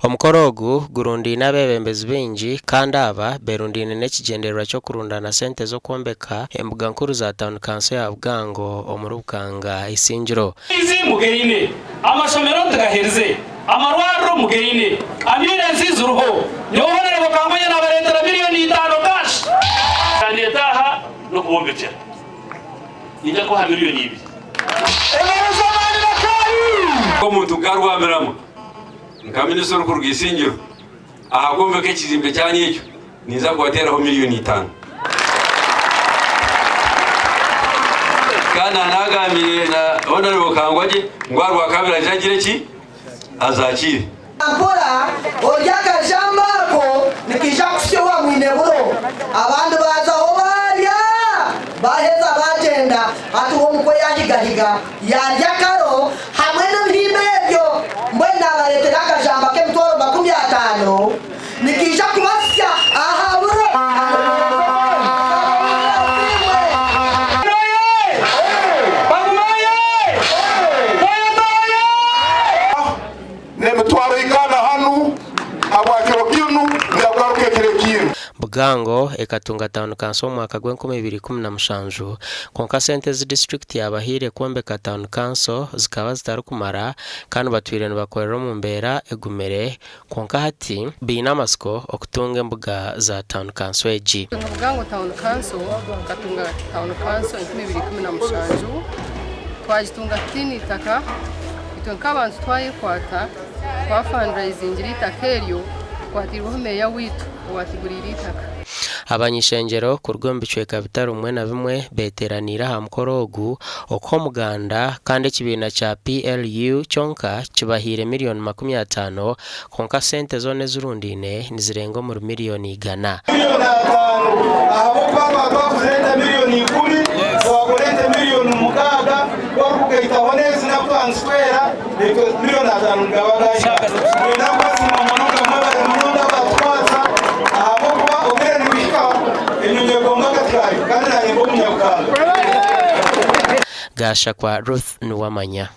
Omukoro ogu gurundaine abeebembezi baingi kandi aba berundaine n'ekigyendererwa ky'okurundaana sente z'okwombeka embuga nkuru za tauni kanso ya Bugango omuri Bukanga Isingiro. Amaizi mugaine, amashomero tugaherize, amarwariro mugaine, ambyurensi ziriho, nyowe Honourable Kangoye nabareetera miriyoni itaano cash. Kyandeeta aha n'okubombekyera. Niinyija kubaha miriyoni ibiri. Omuntu nkarwamiramu nka minisita orikuruga Isingiro aha kwombeka ekizimbe kyanyu ekyo ninza kubateeraho miriyoni itaano. Kandi nagambire na Honourable Kangwagye ngu aha Rwakabiri aije agire ki? Azakiire. Mpora orye akajamba ako nikaija kuhitsya owa mwine buro. Abandi baazaho baarya, baaheza baagyenda. Hati we omukwe yaahigahiga, yaarya akaro hamwe n'ebihimba ebyo. Mbwenu naabareetera akajamba k'emitwaro 50, nikaija kubahitsya aha buro. N'emitwaro ikaana hanu habwa kiro kinu, njakugaruka ekiro ekindi. Bugango ekatunga tauni kanso omu mwaka gw'enkumi ibiri 17, kwonka sente ezi disiturikiti yaabahaire kwombeka tauni kanso zikaba zitarikumara kandi batwire nibakorera omu mbeera egumire kwonka hati baine amatsiko okutunga embuga za tauni kanso egi. Bugango Town Council tukatunga Town Council 2017, twagitunga tutaine itaka. Itwe nk'abantu twayekwata twafundraizingira eitaka eryo tukwatiirweho meeya waitu owaatuguriire eitaka. Abany'ishengyero kuruga omu bicweka bitari bimwe na bimwe beeteeraniire aha mukoro ogu okuha omuganda kandi ekibiina kya PLU kyonka kibahaire miriyoni 50 kwonka sente zoona ezirundaine nizirenga omuri miriyoni igana. Miriyoni ataano ahabw'okuba twaba twaguza ente miriyoni ikumi, twagura ente miriyoni mukaaga, twarikugaitaho n'ezi naku twaba nitwera, itwe miriyoni ataano nigaba gahika. Niinyenda kubasiima munonga mwebare munonga abatukwatsa ahabw'okuba obwire nibuhika enyonyi egonga akati kaayo kandi naanye mbe omunyabukanga. Gashakwa Ruth Nuwamanya.